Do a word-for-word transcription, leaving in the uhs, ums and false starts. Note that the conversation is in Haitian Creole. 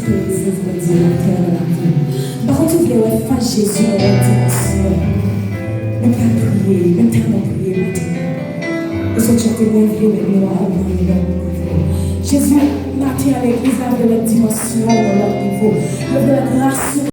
Prezans Bondye atè nan lavi w. M pa konn si w vle wè fas Jezi nan yon lòt dimansyon. Men m pral priye, men m tèlman priye maten. Ou sot chante, mwen vle wè glwa w nan yon lòt nivo. Jezi, maten an legliz la vle wè dimansyon w nan yon lòt nivo. Yo vle wè gras ou.